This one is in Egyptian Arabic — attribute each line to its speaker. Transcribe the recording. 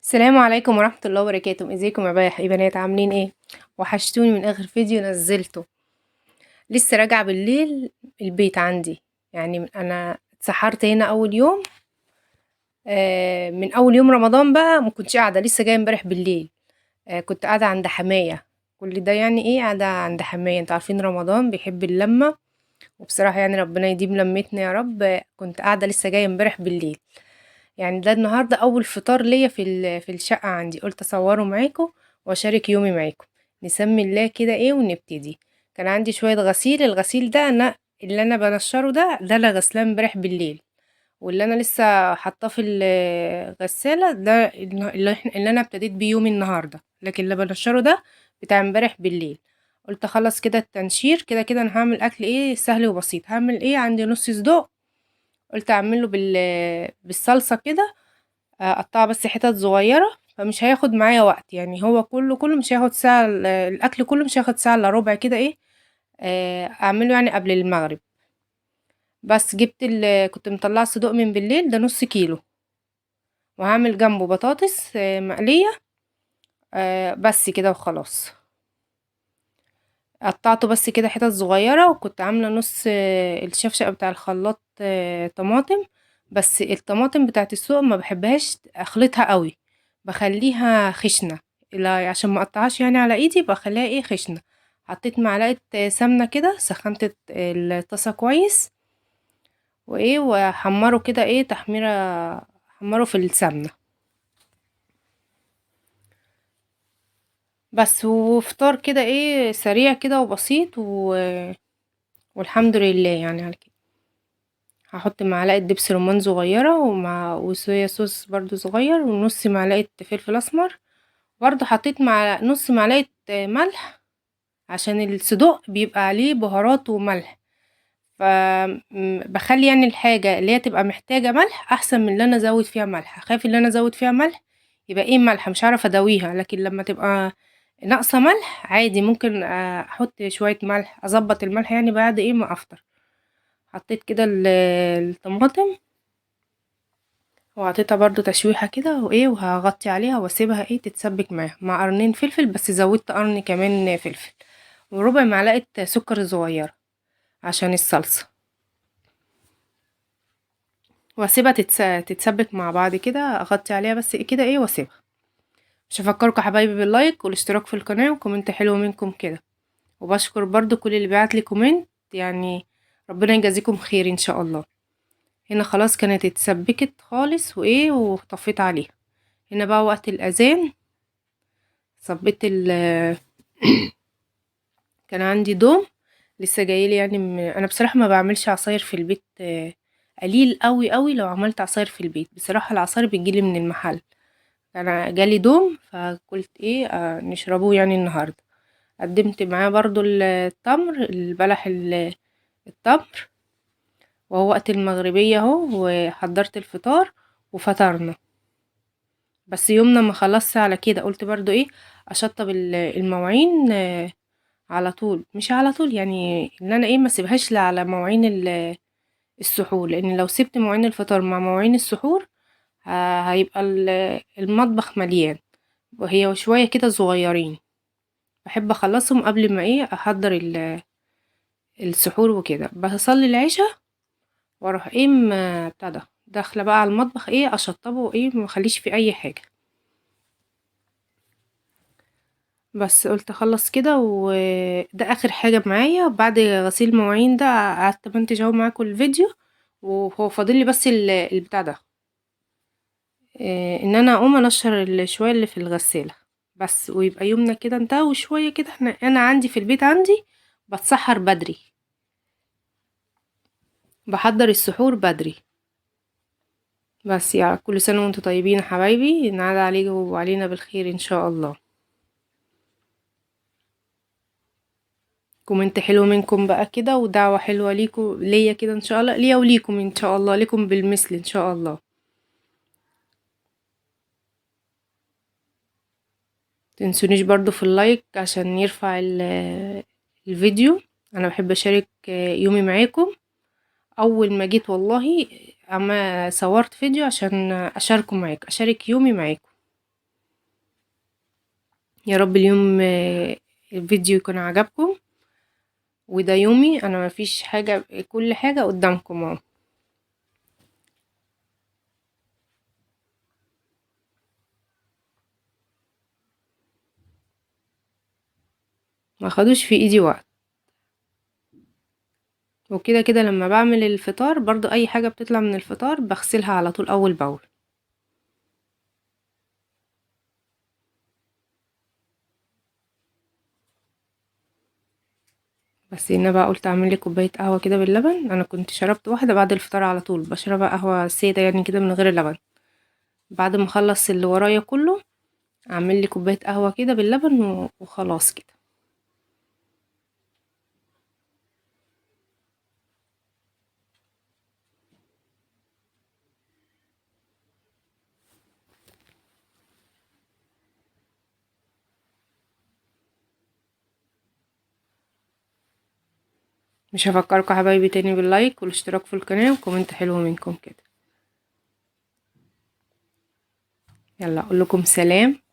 Speaker 1: السلام عليكم ورحمة الله وبركاته. ازيكم يا بنات، عاملين ايه؟ وحشتوني من اخر فيديو نزلته. لسه راجعة بالليل البيت عندي، يعني انا اتسحرت هنا اول يوم، من اول يوم رمضان بقى ما كنتش قاعدة، لسه جاية امبارح بالليل. كنت قاعدة عند حماية، كل ده يعني ايه قاعدة عند حماية. انتوا عارفين رمضان بيحب اللمة، وبصراحة يعني ربنا يديم لمتنا يا رب. كنت قاعدة لسه جاية امبارح بالليل، يعني ده النهارده اول فطار ليا في الشقة عندي. قلت اصوره معاكم واشارك يومي معاكم. نسمي الله كده ايه ونبتدي. كان عندي شوية غسيل، الغسيل ده انا اللي انا بنشره ده انا غسلاه امبارح بالليل، واللي انا لسه حاطاه في الغسالة ده اللي انا ابتديت بيه يومي النهارده، لكن اللي بنشره ده بتاع امبارح بالليل. قلت اخلص كده التنشير. كده كده انا هعمل اكل ايه سهل وبسيط. هعمل ايه؟ عندي نص صدوق، قلت اعمله بالصلصه كده، اقطعه بس حتت صغيرة، فمش هياخد معايا وقت، يعني هو كله مش هياخد ساعة، الاكل كله مش هياخد ساعة الا ربع كده ايه، اعمله يعني قبل المغرب. بس جبت كنت مطلعه الصدوق من بالليل ده نص كيلو، وهعمل جنبه بطاطس مقلية، بس كده وخلاص. قطعته بس كده حتت صغيرة، وكنت عامله نص الشفشق بتاع الخلاط، طماطم، بس الطماطم بتاعت السوق ما بحبهاش اخلطها قوي، بخليها خشنه، لا عشان ما اقطعهاش يعني على ايدي، بخليها ايه خشنه. حطيت معلقه سمنه كده، سخنت الطاسه كويس وايه، وحمره كده ايه تحميره، حمرة في السمنة بس. وفطار كده ايه سريع كده وبسيط والحمد لله يعني على كده. هحط معلقه دبس رمان صغيرة وصويا صوص برضو صغير، ونص معلقه فلفل اسمر، برضو حطيت مع نص معلقه ملح عشان الصدوق بيبقى عليه بهارات وملح، فبخلي يعني الحاجة اللي هي تبقى محتاجه ملح احسن من اللي انا ازود فيها ملح. خايف اللي انا ازود فيها ملح يبقى ايه ملح مش عارفه اداويها، لكن لما تبقى ناقصه ملح عادي ممكن احط شوية ملح، اظبط الملح يعني بعد ايه ما افطر. حطيت كده الطماطم وعطيتها برضو تشويحه كده وايه، وهغطي عليها واسيبها ايه تتسبك معاها مع قرنين فلفل، بس زودت قرن كمان فلفل، وربع معلقه سكر صغيرة عشان الصلصه، واسيبها تتسبك مع بعض كده. اغطي عليها بس كده ايه واسيبها. مش هفكركم حبايبي بال like والاشتراك في القناة و comment حلو منكم كده، وبشكر برضو كل اللي بعت لي comment، يعني ربنا يجازيكم خير ان شاء الله. هنا خلاص كانت اتسبكت خالص وايه وطفيت عليها. هنا بقى وقت الاذان صبيت كان عندي دوم لسه جايلي، يعني انا بصراحة ما بعملش عصاير في البيت، قليل قوي قوي لو عملت عصاير في البيت، بصراحة العصاير بتجيلي من المحل. انا جالي دوم فقلت ايه، نشربوه يعني النهارده. قدمت معاه برضو التمر، البلح التمر، وهو وقت المغربية اهو، وحضرت الفطار وفطرنا. بس يومنا ما خلصش على كده، قلت برضو ايه اشطب المواعين، على طول، مش على طول يعني ان انا ايه ما اسيبهاش لا على مواعين السحور، لان لو سبت مواعين الفطار مع مواعين السحور هيبقى المطبخ مليان، وهي شوية كده صغيرين، بحب اخلصهم قبل ما ايه احضر السحور وكده. بصلي العشاء واروح ايه بتاع ده داخله بقى على المطبخ ايه اشطبه وايه ما اخليش فيه اي حاجة. بس قلت اخلص كده، وده اخر حاجة معايا بعد غسيل المواعين ده. قعدت منتج اهو معاكم الفيديو، وهو فاضل لي بس البتاع ده، ان انا اقوم انشر الشويه اللي في الغسالة بس، ويبقى يومنا كده انتهى. وشوية كده انا عندي في البيت عندي بتسحر بدري، بحضر السحور بدري. بس يا كل سنة وانتم طيبين يا حبايبي، ينعاد عليكم وعلينا بالخير ان شاء الله. comment حلو منكم بقى كده، ودعوة حلوة ليكم ليا كده ان شاء الله، ليا وليكم ان شاء الله، ليكم بالمثل ان شاء الله. تنسونيش برضو في ال like عشان يرفع الفيديو. انا بحب اشارك يومي معاكم. اول ما جيت والله اما صورت فيديو عشان اشاركه معاكم، اشارك يومي معاكم. يا رب اليوم الفيديو يكون عجبكم. وده يومي انا، مفيش حاجة، كل حاجة قدامكم اهو. ما خدوش في ايدي وقت. وكده كده لما بعمل الفطار برضو اي حاجة بتطلع من الفطار بغسلها على طول اول باول. بس هنا بقى قلت اعمل لي كوباية قهوة كده باللبن. انا كنت شربت واحدة بعد الفطار على طول، بشربها قهوة ساده يعني كده من غير اللبن. بعد ما اخلص اللي ورايا كله اعمل لي كوباية قهوة كده باللبن وخلاص كده. مش هفكركم حبايبي تاني بال like والاشتراك في القناة و comment حلو منكم كده. يلا اقول لكم سلام.